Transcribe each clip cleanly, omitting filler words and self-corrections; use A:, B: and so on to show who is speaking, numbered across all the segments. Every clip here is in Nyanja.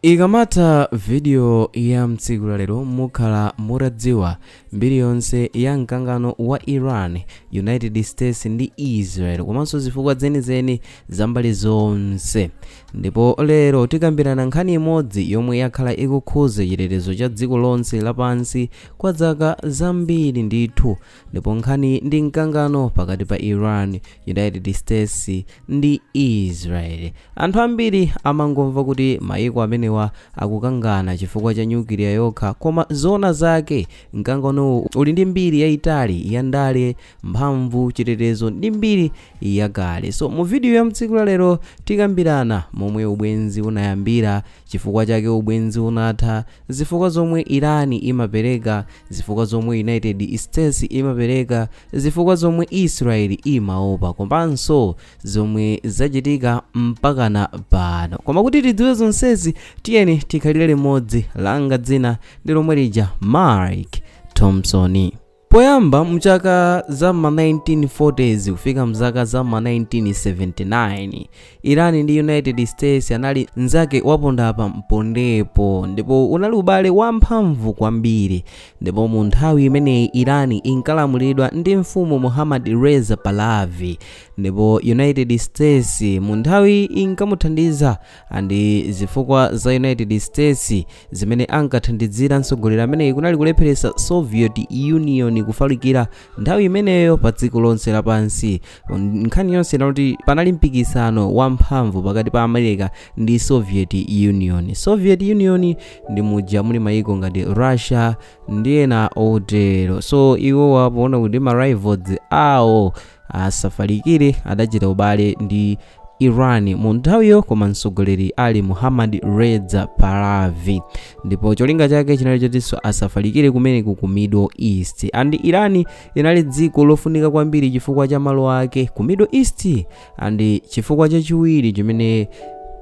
A: Ikamatha video ya mtsiku la lero, mukhala mutadziwa mbiri yonse ya mkangano wa Iran, United States ndi Israel, komanso zifukwa zenizeni za mbali zonse. Ndipo lero tikambirana nkhani imodzi yomwe yakhala ikukhuza chitetezo cha dziko lonse lapansi kwa zaka zambiri ndithu. Ndipo nkhani ndi mkangano pakati pa Iran, United States ndi Israel. Anthu ambiri amangomva kuti mayiko amenewa akukangana chifukwa cha nyukiliya yokha, koma zoona zake mkanganowu uli ndi mbiri yayitali ya ndale, mphamvu, chitetezo ndi mbiri yakale. So mu video ya mtsiku la lero tikambirana momwe ubwenzi unayambira, chifukwa chake ubwenzi unatha, zifukwa zomwe Iran imapereka, zifukwa zomwe United States imapereka, zifukwa zomwe Israel imaopa, komanso zomwe zachitika mpakana pano. Koma kuti tidziwe zonsezi, tiyeni tikhalire limodzi. Langa dzina ndi lomwe lija, Mike Thompson. Poyamba, mchaka za ma 1940s kufika mzaka za ma 1979, Iran ndi United States anali mnzake wapondapa mpondepo, ndipo unali ubale wamphamvu kwambiri. Ndipo mu nthawi imeneyi Iran inkalamulidwa ndi mfumu Muhammad Reza Pahlavi, ndipo United States mu nthawi inkamuthandiza. And zifukwa za United States zimene ankathandizira mtsogoleri ameneyi kunali kulepheretsa Soviet Union kufalikira nthawi imeneyo pa dziko lonse lapansi. Nkhani yonse inati panali mpikisano wamphamvu pakati pa America ndi Soviet Union. Soviet Union ndi muja muli mayiko ngati Russia ndi ena otero. So iwo wapoona kuti ma rivals awo asafalikire, adachita ubale ndi Iran mu nthawiyo, koma mtsogoleri ali Muhammad Reza Pahlavi, ndipo cholinga chake chinali chotinso asafalikire kumeneku ku Middle East. And Iran inali dziko lofunika kwambiri chifukwa cha malo ake ku Middle East. And chifukwa chachiwiri chimene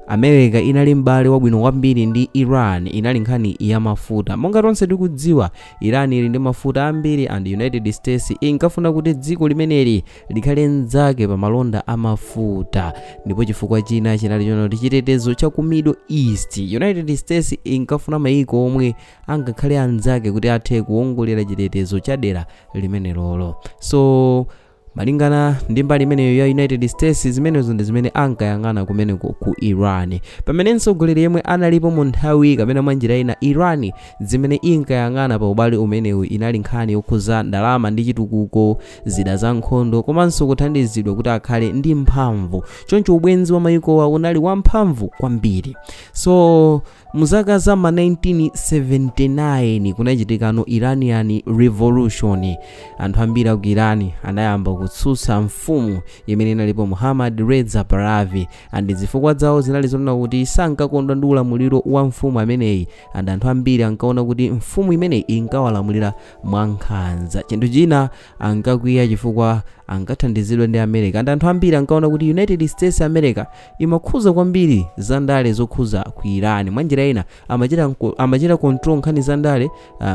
A: America inali m'bale wabwino kwambiri ndi Iran inali nkhani ya mafuta. Monga tonse tikudziwa, Iran ili ndi mafuta ambiri, and United States inkafuna kuti dziko limeneli likhale mnzake pa malonda a mafuta. Ndipo chifukwa china chinali chonoti chitetezo cha ku Middle East. United States inkafuna mayiko omwe angakhale anzake kuti athe kuwongolera chitetezo cha dera limenelolo. So malingana ndi mbali imeneyo ya United States, zimenezo ndi zimene ankayang'ana kumeneko ku Iran. Pamene mtsogoleri yemwe analipo mu nthawi, kapena mwa njira ina, Iran zimene inkayang'ana pa ubale umenewu inali nkhani yokhuza ndalama ndi chitukuko, zida za nkhondo, komanso kuthandizidwa kuti akhale ndi mphamvu. Choncho ubwenzi wa mayikowa unali wamphamvu kwambiri. So muzaka za ma 1979 kunachitikano Iranian Revolution. Anthu ambiri aku Iran anayamba kutsutsa mfumu imene inalipo, Muhammad Reza Pahlavi, and zifukwa zawo zinali zonena kuti sankakondwa ndi ulamuliro wa mfumu ameneyi, and anthu ambiri ankaona kuti mfumu imeneyi inkawalamulira mwankhanza. Chinthu china, ankakwiya chifukwa ankathandizidwa ndi America, and anthu ambiri ankaona kuti United States America imakhuza kwambiri za ndale zokhuza ku Iran. Mwanjira ina amachita control nkhani za ndale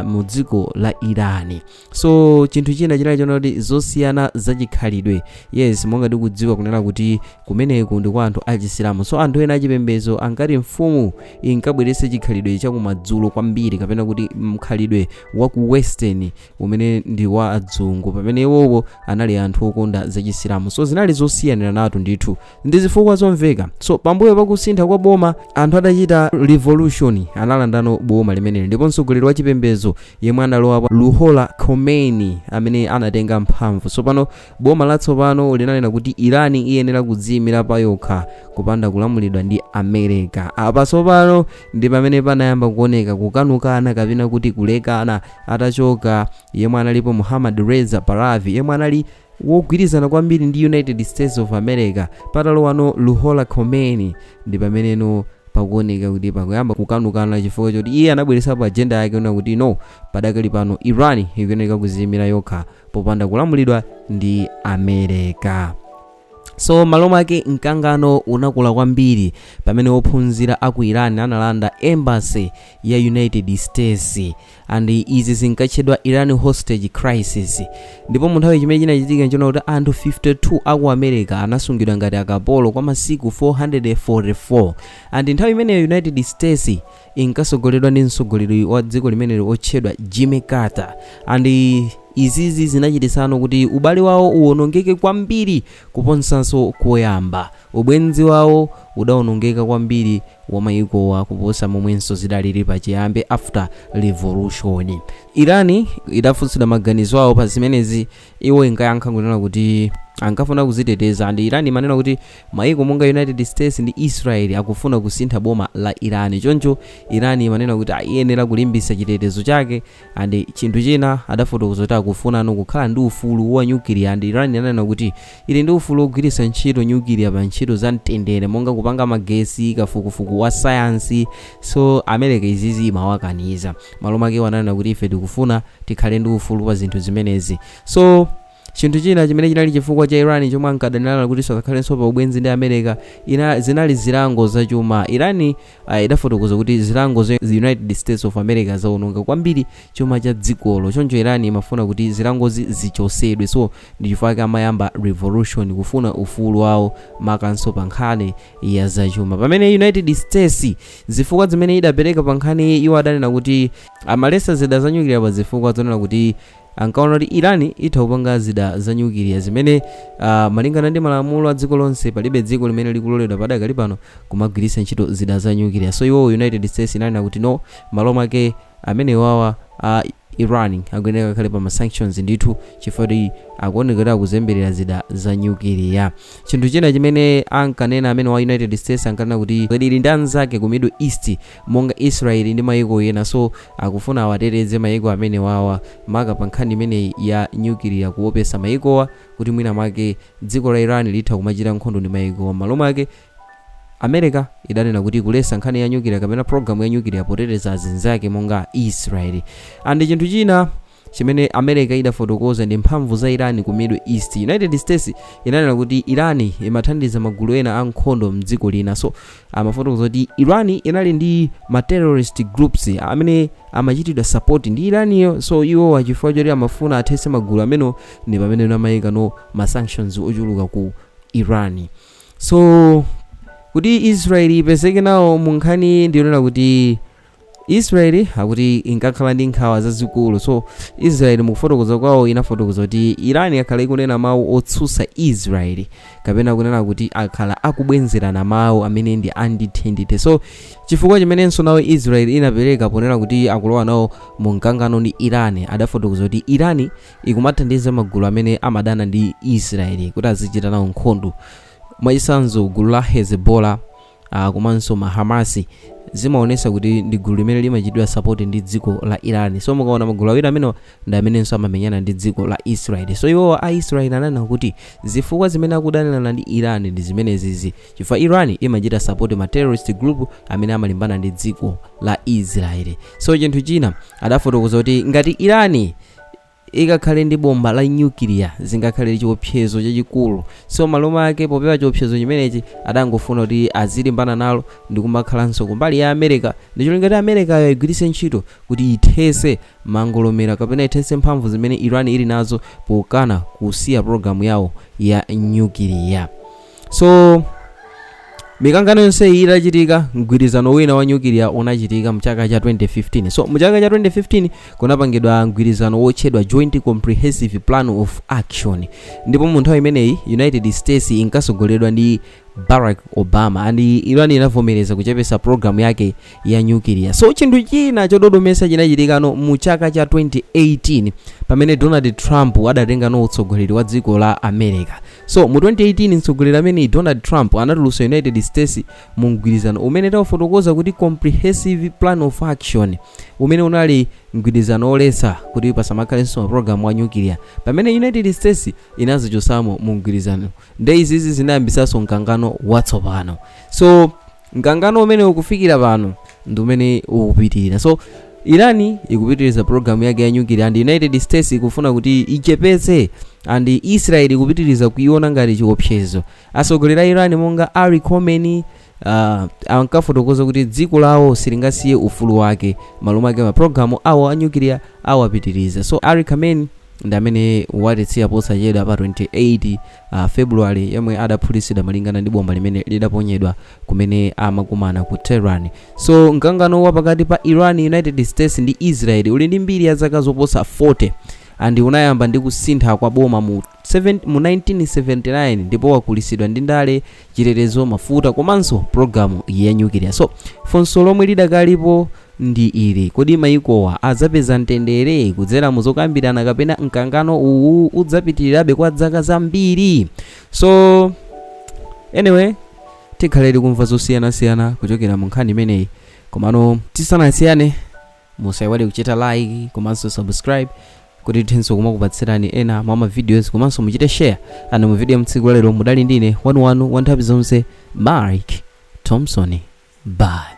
A: mu dziko la Iran. So chinthu china chinali chona kuti zosiyana zachikhalidwe. Yes, monga tikudziwa kunena kuti kumeneku ndi kwa anthu achisilamu, so anthu ena achipembedzo ankati mfumu inkabweretsa chikhalidwe chakumadzulo kwambiri, kapena kuti mkhalidwe wa ku Western umene ndi wa adzungu, pamene iwowo anali anthu okonda zachisilamu. So zinali zosiyanira natu ndithu, ndi zifukwa zomveka. So pambuyo pakusintha kwa boma, anthu adachita revolution, analandano boma limeneli, ndipo mtsogoleri wa chipembedzo yemwe analowapo, Ruhollah Khomeini, amene anatenga mphamvu. So pano boma latsopano linanena kuti Iran iyenera kudziyimira pa yokha kupanda kulamulidwa ndi America. Apa tsopano ndi pamene panayamba kuoneka kukanukana, kapena kuti kulekana, atachoka yemwe analipo, Muhammad Reza Pahlavi, yemwe anali wogwirizana kwambiri ndi United States of America. Patalowano Ruhollah Khomeini, ndi pameneno pakuoneka kuti pakuyamba kukanukana, chifukwa choti iye anabweretsapo agenda yake ona kuti no, padakali pano Iran ikuyenera kuziyimira yokha popanda kulamulidwa ndi America. So malo mwake mkangano unakula kwambiri pamene ophunzira aku Iran analanda embassy ya United States, and izi zinkatchedwa Iran hostage crisis. Ndipo mu nthawi chimene chinachitika nchona kuti anthu 52 aku America anasungidwa ngati akapolo kwa masiku 444, and nthawi imeneyo United States inkasogoledwa ndi mtsogoleri wa dziko limeneli otchedwa Jimmy Carter, and izizi zinachititsano kuti ubale wawo uwonongeke kwambiri kuposanso koyamba. Ubwenzi wawo udawonongeka kwambiri wa mayikowa kuposa momwenso zidalili pachiyambi after revolution. Iran idafunsidwa maganizo awo pa zimenezi. Iwo inkayankha kunena kuti ankafuna kuziteteza, and Iran imanena kuti mayiko monga United States ndi Israel akufuna kusintha boma la Iran. Choncho Iran imanena kuti ayenera kulimbitsa chitetezo chake, and chinthu china adafotokoza kuti akufunano kukhala ndi ufulu wa nyukiliya, and Iran inanena kuti ili ndi ufulu wogwiritsa ntchito nyukiliya pa ntchito za mtendere monga kupanga magesi, kafukufuku wa sayansi. So America izizi imawakaniza. Malo make wananena kuti ife tikufuna tikhale ndi ufulu pa zinthu zimenezi. So chinthu china chimene chinali chifukwa cha Iran chomwe ankadanirana kuti sakakhalenso pa ubwenzi ndi America ina, zinali zilango zachuma. Iran idafotokoza kuti zilango za United States of America zawononga kwambiri chuma cha dzikolo. Choncho Iran imafuna kuti zilangozi zichosedwe. So ndi chifukwa chake amayamba revolution kufuna ufulu wawo, makanso pa nkhani ya zachuma. Pamene United States, zifukwa zimene idapereka pa nkhani, iwo adanena kuti amalesa zida za nyukiliya pa zifukwa zonena kuti ankaona kuti Iran itha kupanga zida za nyukiliya zimene malingana ndi malamulo a dziko lonse palibe dziko limene likuloledwa padakali pano kumagwiritsa ntchito zida za nyukiliya. So iwo United States inanena kuti no, malo mwake amene wawa a Iran akuyenera kakhale pa ma sanctions ndithu, chifukwa kuti akuoneka kuti akuzemberera zida za nyukiliya. Chinthu china chimene ankanena amene wa United States, ankanena kuti ili ndi anzake ku Middle East monga Israel ndi mayiko ena, so akufuna awateteze mayiko amene wawa, maka pa nkhani imeneyi ya nyukiliya, kuopesa mayikowa kuti mwina mwake dziko la Iran litha kumachita nkhondo ndi mayikowa. Malo mwake America idanena kuti kulesa nkhani ya nyukiliya kapena programu ya nyukiliya poteteza azinzake monga Israel. And chinthu china chimene America idafotokoza ndi mphamvu za Iran ku Middle East. United States inanena kuti Iran imathandiza magulu ena ankhondo mdziko lina. So amafotokoza kuti Iran inali ndi ma terrorist groups amene amachitidwa support ndi Iraniyo. So iwo chifukwa choti amafuna athetse magulu amene, ndi pamene amayika no ma sanctions ochuluka ku Iran. So kuti Israel ipezeke nawo mu nkhani, ndiyonena kuti Israeli akuti inkakhala ndi nkhawa zazikulu. So Israeli mukufotokoza kwawo inafotokoza kuti Iran akhala ikunena mawu otsutsa Israeli kapena kunena kuti akhala akubwenzerana mawu amene ndi andithendithe. So chifukwa chimenenso nawo Israeli inapereka ponena kuti akulowa nawo mu mkangano ndi Iran, adafotokoza kuti Iran ikumathandiza magulu amene amadana ndi Israeli kuti azichita nawo nkhondo, mwachitsanzo gulu la Hezbollah komanso ma Hamasi. Zimaonesa kuti ndi gulu limene limachitidwa support ndi dziko la Iran. So mukaona magulu awiri amenewa ndi amenenso amamenyana ndi dziko la Israel. So iwowa a Israel ananena kuti zifukwa zimene akudanirana ndi Iran ndi zimenezizi, chifukwa Iran imachita support ma terrorist group amene amalimbana ndi dziko la Israel. So chinthu china adafotokoza kuti ngati Iran ikakhale ndi bomba la nyukiliya zingakhale chiopsezo chachikulu. So malo ake popewa chiopsezo chimenechi adangofuna kuti azilimbana nalo ndi kumakhalanso kumbali ya America, ndicholinga kuti Americayo igwiritse ntchito kuti ithese mangolomera kapena ithese mphamvu zimene Iran ili nazo pokana kusiya pologalamu yawo ya nyukiliya. So mikangano yonse iyi itachitika, mgwirizano wina wa nyukiliya unachitika mchaka cha 2015. So mchaka cha 2015 kunapangidwa mgwirizano wotchedwa Joint Comprehensive Plan of Action, ndipo mu nthawi imeneyi United States inkasogoledwa ndi Barack Obama, and Iran inavomereza kuchepesa programu yake ya nyukiliya. So chinthu china chododomesa chinachitikano mu chaka cha 2018 pamene Donald Trump adatengano utsogoleri wa dziko la America. So mu 2018 mtsogoleri amene Donald Trump anatulutsa United States mu mgwirizano umene taufotokoza kuti Comprehensive Plan of Action, umene unali mgwirizano oletsa kuti pasamakhalenso mapulogalamu a nyukiliya, pamene United States inazichotsamo mu mgwirizano. Nde izizi zinayambisanso mkangano watsopano. So mkangano umene ukufikira pano ndi umene ukupitirira. So Iran ikupitiriza programu yake ya nuclear and United States ikufuna kuti ichepetse, and Israel ikupitiriza kuiona ngati chiopsezo. Atsogoleri a Iran monga Ali Khamenei ankafotokoza kuti dziko lawo silingasiye ufulu wake, malo mwake mapulogalamu awo a nuclear awapitiriza. So Ali Khamenei ndi amene watisiya posachedwa pa 28 February, yomwe adaphulitsidwa malingana ndi bomba limene lidaponyedwa kumene amakumana ku Tehran. So mkangano wa pakati pa Iran, United States ndi Israel uli ndi mbiri ya zaka zoposa 40 and unayamba ndi kusintha kwa boma mu 1979, ndipo wakulisidwa ndi ndale, chitetezo, mafuta komanso pologalamu ya nyukiliya. So funso lomwe lidakalipo ndi ili: kodi mayikowa adzapeza mtendere kudzera mu zokambirana, kapena mkangano uwu udzapitirirabe kwa zaka zambiri? So anyway, tikhale tikumva zosiyanasiyana kuchokera mu nkhani imeneyi. Komano tisanasiyane, musayiwale kuchita like komanso subscribe kuti tithenso kumakupatsirani ena mwa ma videos, komanso muchite share. And mu video mtsiku lalero mudali ndine wanuwanu wa nthawi zonse, Mike Thompson. Bye.